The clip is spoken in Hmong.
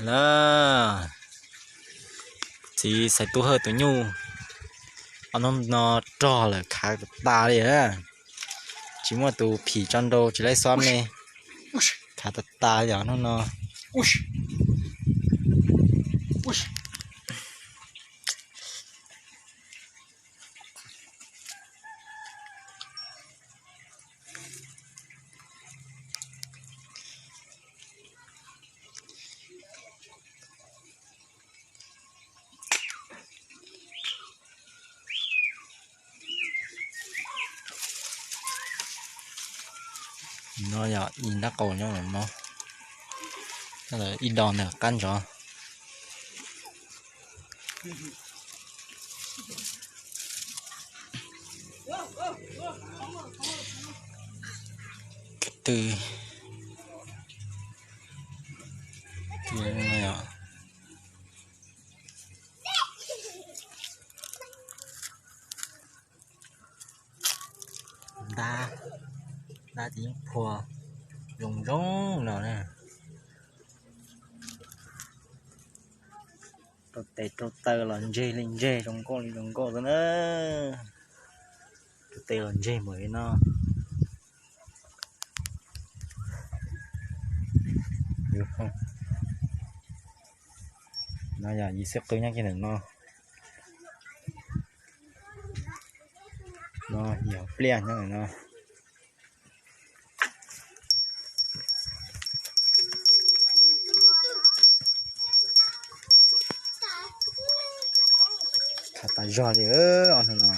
Lawm, txiv Xaiv Tub Hawj tus nyuj, ob hnub no rog lawm khav tas tas li na. Tsis muaj tus phim tso nrau tsis laib xob me, khav tas tas li os hnub no. No yog ib nrab qaum nyob no, ib do ntawm qab ntsov. Tw, tw no yog ntab, ntab ces yeej phua zoo zoo no na. Rau tes rau taw los ntseg li ntseg, zoo nkauj li zoo nkauj xwb na. Rau tes los ntseg npaum li no. No yog yim xib qw nyob kiag ntawm no. No yog pliaj nyob ntawm no. Khav tas zog li os no.